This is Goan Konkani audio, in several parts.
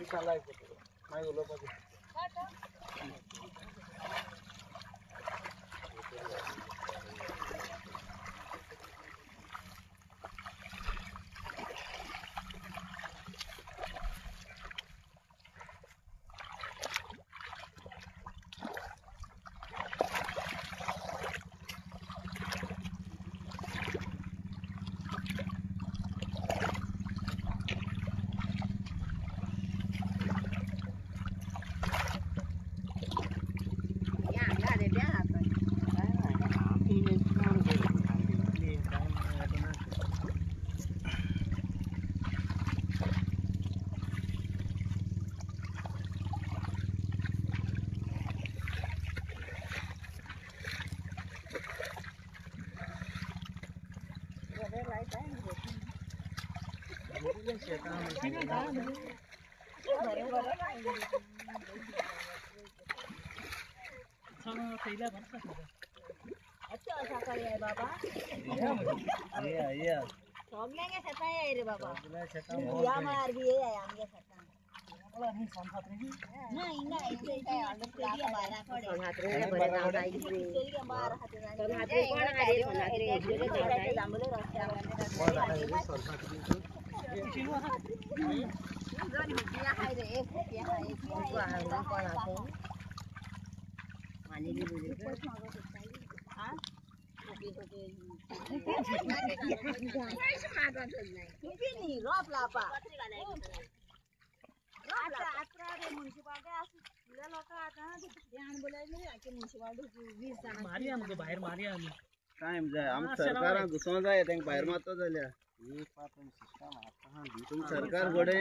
दिसा लायक पडटलो मागीर उलोवपाचें. टायम जाय आमकां सरकारान घुसोंक जाय तांकां भायर मारता जाल्यार सरकार घडे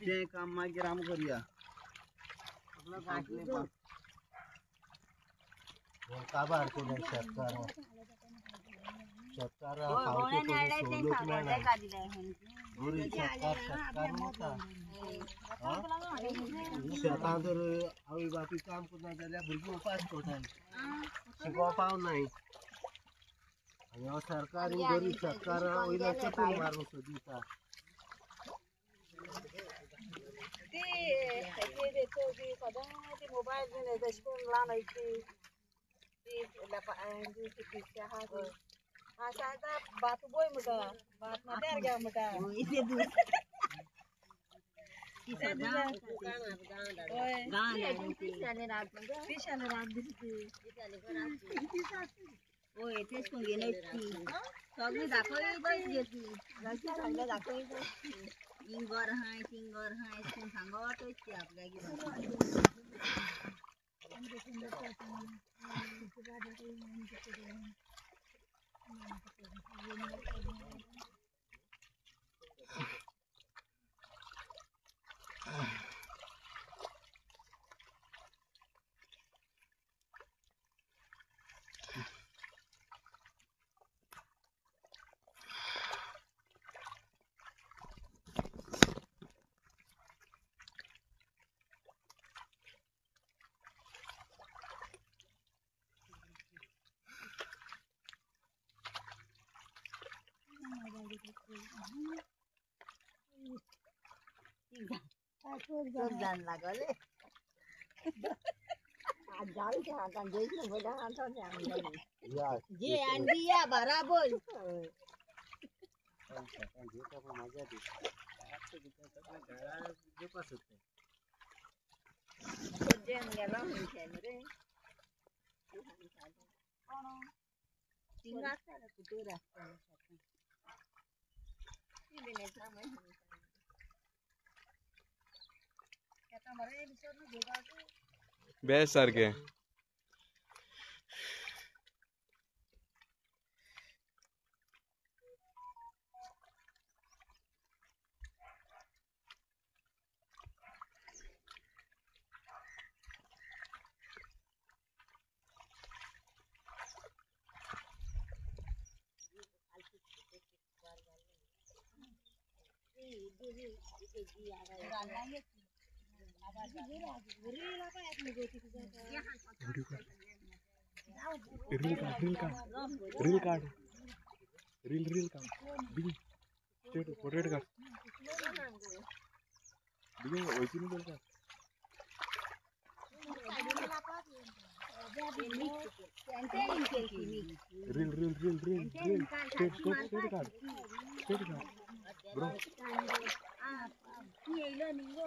तें काम मागीर आमी करुया. काबार केले शेतकार शेतकाराक खावचे पयलीं सवलत मेळना. गरीब शेतकार शेतकार मरता. शेतां जर आवय बापूय काम करना जाल्यार भुरगीं उपास पडटात, शिकोवपाक पावनाय. आनी हो सरकार गरीब शेतकारां वयल्यान चेपून मारूंक सोदिता. मोबायल बीन तशें करून ल्हान भात बोय म्हणटा, भात माथ्यार घ्या म्हणटा. सगळी दाखय घेतली सगळें दाखय इंगर हाय तिंगर हाय सांगत ती आपल्याक. जान लागले जे आणली या बराबर. बेस्ट सारखे. रील काढ, रील काढ, रील काढ, रील रील काढ, बी स्टेट पोर्ट्रेट काढ. बेगीन वयची न्ही करता. Reel reel reel reel reel straight straight straight काढ स्ट्रेट काढ ब्रो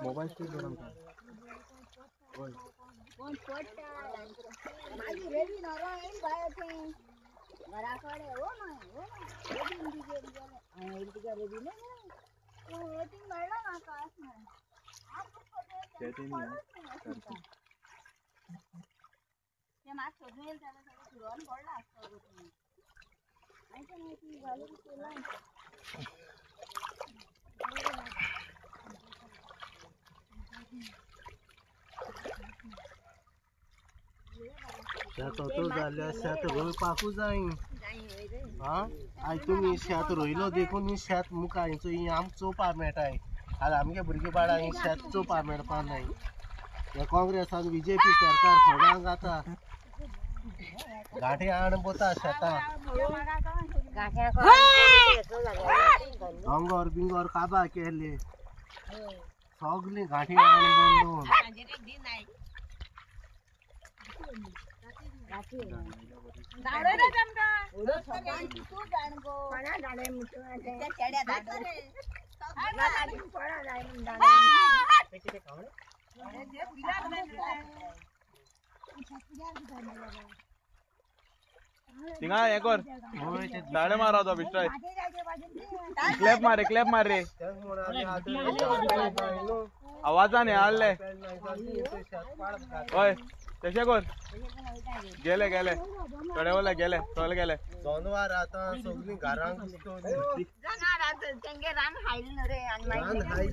मोबाईल स्ट्रेट धरून काढ. होय कोण पडटा मागीर रेडी नरो येयल बाय तें घरा कडेन ओ माय ओ माय रेबीन तिगेर गेलें हांवें तुका रेबी न्हय वोटींग मेळ्ळो म्हाका अशें म्हळें. तें म्हाका सोदून येयलें जाल्यार सगळें फिरोन पडलां आसतलो गो तुमी. आनी तें ती घालून केलां. शेत जाल्यार शेत रोवपाकूच जाय. आं आयज तुमी शेत रोयलो देखून ही शेत मुखार ही आमकां चोवपाक मेळटाय. आनी आमगे भुरगीं बाळां ही शेत चोवपाक मेळपा नाय. हे काँग्रेस आनी बीजेपी सरकार फोंडांक आतां गांठी हाण बोता शेतां दोंगर बिंगर काबा केले सगळीं गांठी हाण बंद. थिंगा हें कर दाणे मारा तो बिश्टाय क्लॅप मार क्लॅप मार रे आवाजान हें हाडले. हय तशें कर गेले गेले थोडे वयले गेले सगळे गेले. जनवार आतां सगळीं घरांक तेंगे रान हायलें न्हू रे आनी रान हायली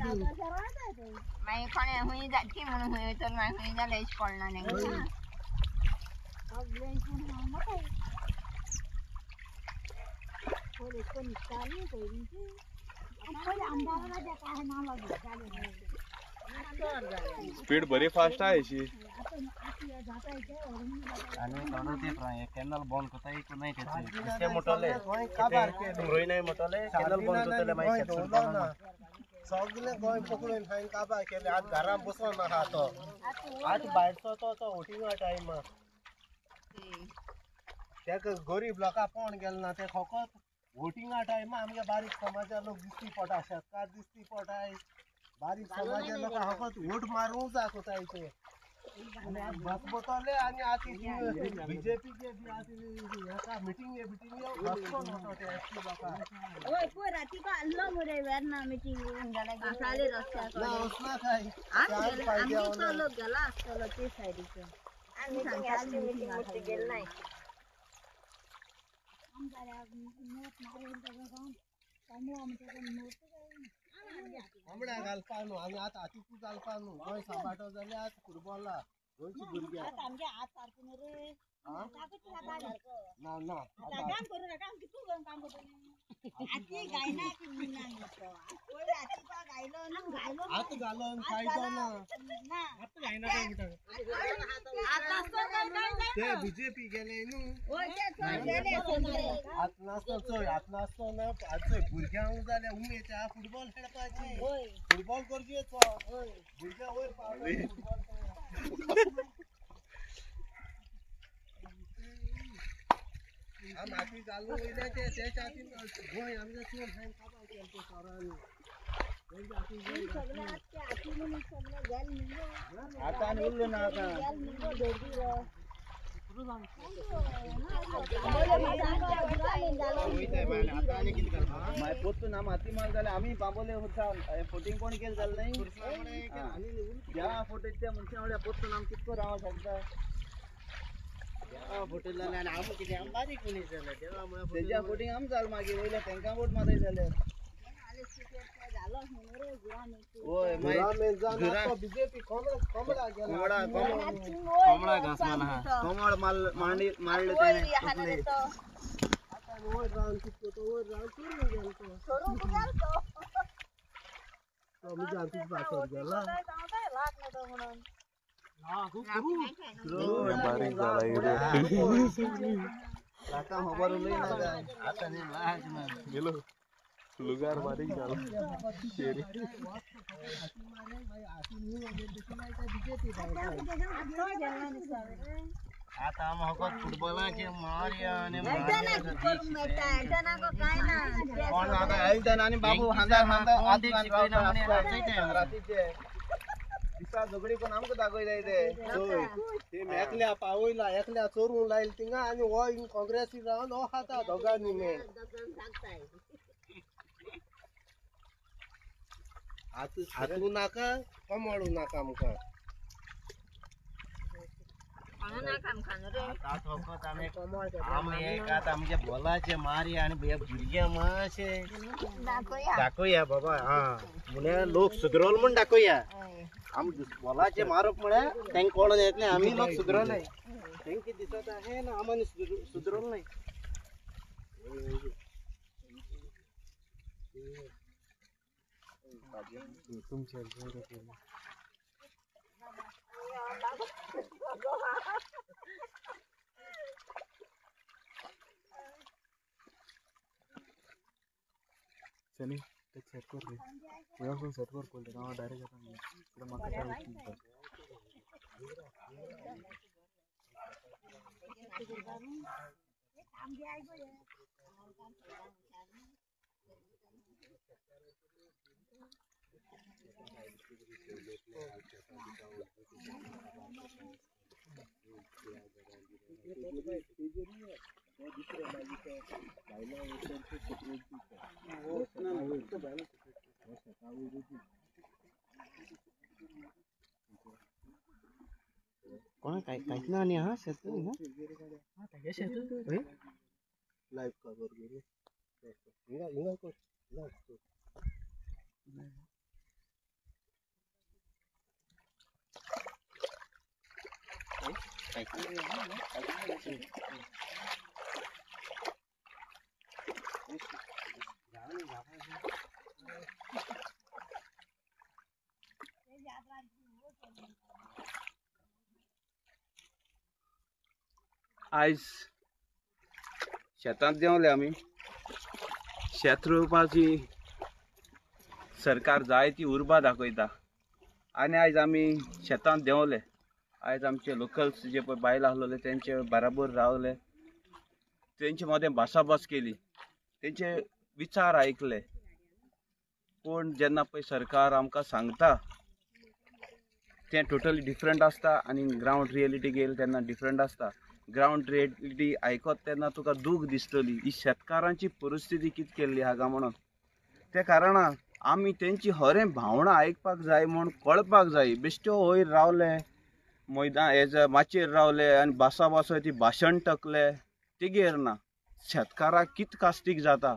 मागीर कोणें खूंय जातकी म्हणून खूंय वयतलो मागीर खूंय जाल्यार अशें पडना तेंकां. स्पीड बरी फास्ट आहे अशी. आनी थोडो ते कॅनल बंद करता एक नाही तेचे मोटोले रोय नाही मोटोले कॅनल बंद करतले मागीर शेत सोडपाक ना. सगळें गोंय पकडून हांवें काबार केलें. आतां घरान बसोन नाका तो आतां भायरचो तो तो वोटिंगा टायमा तेका गरीब लोकां पोण गेले ना ते फकत वोटिंगा टायमा आमगे बारीक समाजा लोक दिश्टी पडटा शेतकार दिश्टी पडटाय बारीक समाजा लोकां फकत वोट मारूंक जाय कोताय ते. आनी आतां बस बतले आनी आतां बीजेपीचे बी आतां हेका मिटिंगे बिटिंगे बसको नसो ते एस टी लोकां. वय पयर राती आसलो मुरे वेर्ना मिटींग कासावले रस्त्या ना कडेन. वचना काय आमगे लोक गेला आसतलो ते सायडीचो. मिटींग गेले नाय. कोंबड्या घालपा न्हू आनी आतां हातीकूच घालपा न्हू. गोंय सांबाळटो जाल्यार आतां फुटबॉला गोंयची भुरग्यां. ना ना आतां घालून फायदो ना. ते बीजेपी गेले न्हू आतां नासतो चोय आतां नासतो ना आतां चोय भुरग्यांक जाल्यार उमेद आहा फुटबॉल खेळपाची. फुटबॉल गरजेचो भुरग्यां वयर पावले फुटबॉल. आम हाती घालून वयले ते तेच्या हातीन गोंय आमगे चड हांवें काबार केलें ते चोरांनी. आतां आनी उरलो ना आतां. मागीर पोत्तून आमी हाती मार जाल्यार आमी बांबोले फोटींग कोण केलें जालें न्हय ह्या फोटो त्या मनशा वांगडा पोत्तून आमी कितको रावंक शकता. तेज्या फोटींग आमी जाल मागीर वयल्या तेंकां वोट मारय जाल्यार. वय मागीर बीजेपी कोंबडा कोंबडा कोंबडा घास मारला कोंबड मारले तेणे तकले. वयर रावन कितको तो वयर रावन चोरून गेलो तो. तो म्हज्या हातीक पासत गेला. बारीक जाला लोकांक खबर उलयना काय आतां न्ही लाज ना. गेलो. लुगार बारीक झाला. आता आम फुटबॉलाचे मार्या आणि आणि बाबू हांदार हांदार रातीचे दिसा झगडी कोण आमकां दाखयताय ते. ते एकल्या पावयला एकल्या चोरून लायल थिंगा आनी हो हिंग काँग्रेसी रावन हो खाता दोगांनी मेळ. हातू नाका कमळू नाका आमकां. आमच्या बोलाचे मारी आणि भुरगे मातशे दाखोवया बाबा. हा म्हळ्यार लोक सुदरल म्हूण दाखोवया. आम बोलाचे मारप म्हळ्यार तांकां कळोन येतलें आमी लोक सुदरले. तांकां दिसत आहे ना आमी सुदरल न्हय. सनी ते सेट कर रे. वयर सेट कर पडले हांव डायरेक्ट येता म्हाका. कोण काय काहीच ना. आणि हा शेत लाईव्ह कवर करू. हिंगा हिंगा कर लाईव्ह कर. आयज शेतांत देंवले आमी. शेत रोवपाची सरकार जाय ती उर्बा दाखयता आनी आयज आमी शेतांत देंवले. आयज आमचे लोकल्स जे पळय बायल आसलेले तेंचे बराबर रावले, तेंचे मदें भासाभास केली, तेंचे विचार आयकले. पूण जेन्ना पळय सरकार आमकां सांगता तें टोटली डिफरंट आसता आनी ग्रावंड रियलिटी गेली तेन्ना डिफरंट आसता. ग्रावंड रियलिटी आयकत तेन्ना तुका दूख दिसतली ही शेतकारांची परिस्थिती कितें केल्ली हांगा म्हणून. त्या कारणान आमी तेंची खरें भावनां आयकपाक जाय म्हूण कळपाक जाय. बेश्ट्यो वयर रावले मैदान हेज माचयेर रावले आनी भासाभास ती भाशण टकले तिगेर ना. शेतकाराक कितें कास्तीक जाता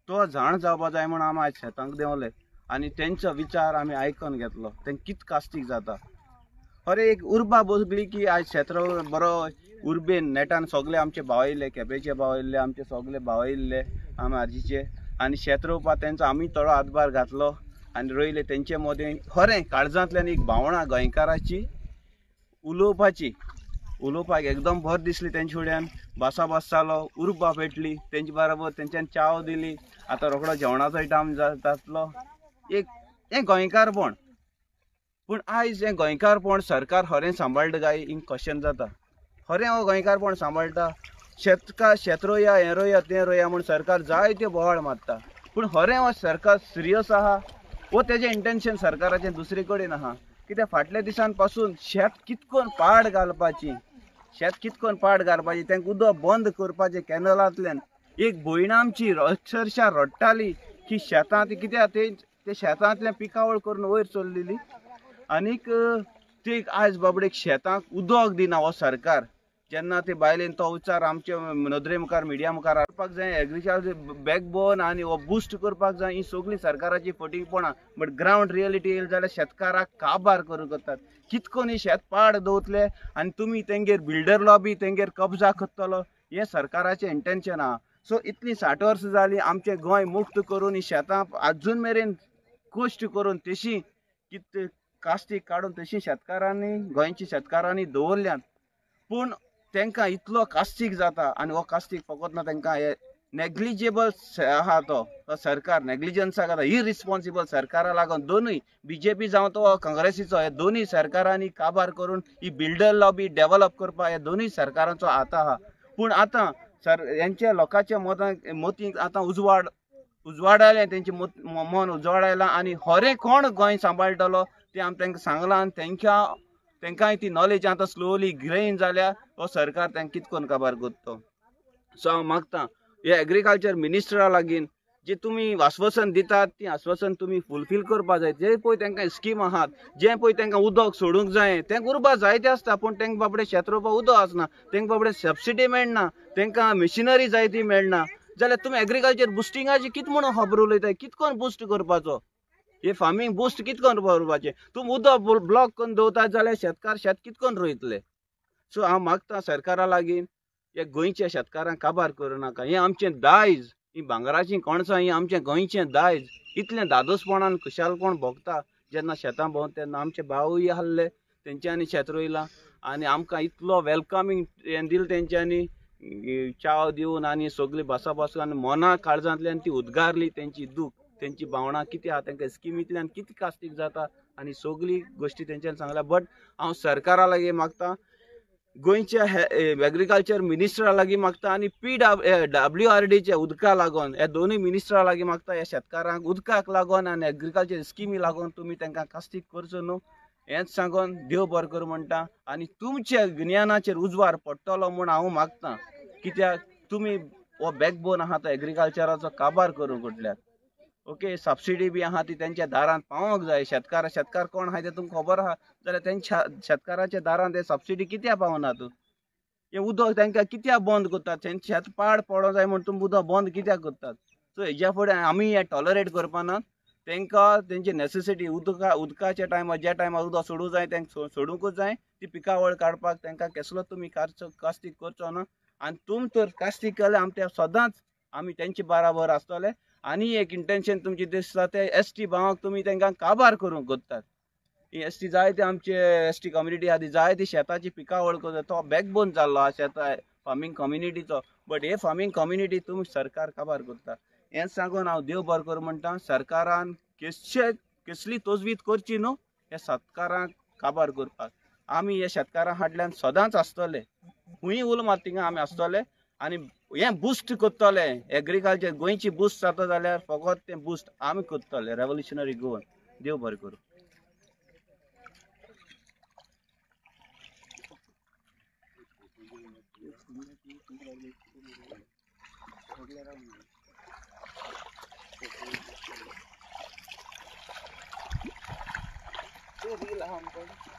तो जाण जावपा जाय म्हूण आमी आयज शेतांक देंवले आनी तेंचो विचार आमी आयकून घेतलो तेंकां कितें कास्तीक जाता. खरें एक उर्बा बसली की आयज शेत बरो उर्बेन नेटान सगळे आमचे भाव येयले, केपेंचे भाव येयल्ले, आमचे सगळे भाव येयल्ले आमी आजीचे आनी शेत रोवपाक तेंचो आमी थोडो हातभार घातलो आनी रोयले. तेंचे मदें खरें काळजांतल्यान एक भावना गोंयकाराची उलोवपाची, उलोवपाक एकदम बरें दिसली. तेंचे फुड्यान भासाभास जालो, उर्बा पेटली तेंचे बरोबर, तेंच्यान च्याव दिली. आतां रोखडो जेवणाचोय टायम जातलो. एक हें गोंयकारपण. पूण आयज हें गोंयकारपण सरकार खरें सांबाळटा काय हिंग क्वेश्चन जाता. खरें हो गोंयकारपण सांबाळटा? शेतकार शेत रोया हें रोया तें रोया म्हूण सरकार जायत्यो बोवाळ मारता, पूण खरें हो सरकार सिरियस आहा वो तेजें इंटेन्शन सरकाराचें दुसरे कडेन आहा. कित्याक फाटल्या दिसान पासून शेत कितकोन पाड घालपाची, शेत कितकोन पाड घालपाची, तांकां उदक बंद करपाचें कॅनलांतल्यान. एक भयण आमची अक्षरशा रडटाली की शेतांत कित्याक ते शेतांतल्यान पिकावळ करून वयर चल्लेली आनीक ते आयज बाबडेक शेतांक उदक दिना हो सरकार. जेन्ना ते बायलेन तो विचार आमचे नदरे मुखार मिडिया मुखार हाडपाक जाय. एग्रीकल्चर बॅकबोन आनी हो बुस्ट करपाक जाय. ही सगळी सरकाराची फटींगपणां. बट ग्रावंड रियलिटी येयली जाल्यार शेतकाराक काबार करूंक करतात. कितकोन ही शेत पाड दवरतले आनी तुमी तेंगेर बिल्डर लॉबी तेंगेर कब्जा करतलो हें सरकाराचें इंटेन्शन आहा. सो इतलीं 60 वर्सां जालीं आमचें गोंय मुक्त करून ही शेतां आजून मेरेन कश्ट करून तशी कितें कास्तीक काडून तशी शेतकारांनी गोंयच्या शेतकारांनी दवरल्यात. पूण तांकां इतलो कास्तीक जाता आनी हो कास्तीक फकत ना तांकां हे नेग्लिजेबल आहा तो सरकार नेग्लिजन्साक आतां इरिस्पॉन्सिबल सरकारा लागून दोनूय बीजेपी जावं तो काँग्रेसीचो हे दोनूय सरकारांनी काबार करून ही बिल्डर लॉबी डेवलप करपाक हे दोनूय सरकारांचो हात आहा. पूण आतां सर हेंच्या लोकांच्या मतींक आतां उजवाडायलें, तेंचें मन उजवाडायलां आनी खरें कोण गोंय सांबाळटलो तें आमी तांकां सांगलां आनी तांकांय ती नॉलेज आतां स्लोली ग्रेन जाल्या हो सरकार तांकां कितें करून काबार करता. सो हांव मागता हे एग्रीकल्चर मिनिस्टरा लागीं जे तुमी आश्वासन दितात ती आश्वासन तुमी फुलफील करपा जाय. जे पळय तांकां स्कीम आहात, जे पळय तांकां उदक सोडूंक जाय, तांकां उरपा जायते आसता पूण तांकां बाबडे शेत रोवपाक उदक आसना, तांकां बाबडे सबसिडी मेळना, तांकां मिशिनरी जाय ती मेळना. जाल्यार तुमी एग्रीकल्चर बुस्टिंगाची कितें म्हणून खबर उलयताय? कितें करून बुस्ट करपाचो हे फार्मींग बुस्ट कितें करून करपाचें? तुमी उदक ब्लॉक करून दवरतात जाल्यार शेतकार शेत कितें करून रोयतले? सो हांव मागता सरकारा लागीं हे गोंयच्या शेतकारांक काबार करूं नाका. हें आमचें दायज, ही भांगराचीं कणसां ही आमचें गोंयचें दायज. इतलें दादोसपणान खुशालपण भोगता जेन्ना शेतां भोंवता तेन्ना. आमचे भावूय आहले तेंच्यांनी शेत रोयलां आनी आमकां इतलो वेलकमींग हें दिलें तेंच्यांनी, च्याव दिवन आनी सगळी भासाभास आनी मना काळजांतल्यान ती उद्गारली तेंची दूख, तेंची भावनां कितें आहा, तेंकां स्किमींतल्यान कितें कास्तीक जाता आनी सगळी गोश्टी तेंच्यांनी सांगल्या. बट हांव सरकारा लागीं मागता, गोंयच्या एग्रीकल्चर मिनिस्टरा लागीं मागता आनी PWRDच्या उदका लागून ह्या दोनूय मिनिस्टरा लागीं मागता, ह्या शेतकारांक उदकाक लागून आनी एग्रीकल्चर स्किमी लागून तुमी तांकां कास्तीक करचो न्हू हेंच सांगून देव बरो करूं म्हणटा. आनी तुमच्या गिन्यानाचेर उजवाड पडटलो म्हूण हांव मागता, कित्याक तुमी हो बॅकबोन आहा तो एग्रीकल्चराचो काबार करूंक उठल्यात. ओके, सबसिडी बी आहा ती तेंच्या दारांत पावोंक जाय. शेतकार कोण आहा तें तुमकां खबर आहा जाल्यार तेंच्या शेतकाराच्या दारांत ते सबसिडी कित्याक पावना? तूं हें उदक तांकां कित्याक बंद करतात? तेंचें शेत पाड पडोंक जाय म्हूण तुमी उदक बंद कित्याक करतात? सो हेज्या फुडें आमी हें टॉलरेट करपाना. तांकां तेंची नेसेसिटी उदकाच्या टायमार ज्या टायमार उदक सोडूंक जाय तांकां सोडूंकूच जाय. ती पिकावळ काडपाक तांकां केसलो तुमी कास्तीक करचो ना. आनी तुमी तर कास्तीक केल्यार आमी ते सदांच आमी तेंचे बराबर आसतले. आनी एक इंटेन्शन तुमची दिसता ते एस टी भावांक तुमी तांकां काबार करूंक करतात. ही एस टी जायते आमचे एस टी कम्युनिटी आहा ती जायती शेताची पिकावळ करता, तो बॅकबोन जाल्लो आहा शेतां फार्मींग कम्युनिटीचो. बट हे फार्मींग कम्युनिटी तुमी सरकार काबार करता हेंच सांगून हांव देव बरो करूं म्हणटा. सरकारान केसली तजवीज करची न्हू ह्या शेतकारांक काबार करपाक. आमी ह्या शेतकारां फाटल्यान सदांच आसतले, खूंय उलो मारता थिंगा आमी आसतले आनी हें बुस्ट करतले. एग्रीकल्चर गोंयची बुस्ट जाता जाल्यार फकत तें बुस्ट आमी करतले, रेवोल्युशनरी गोवन. देव बरें करूं. रील आहा.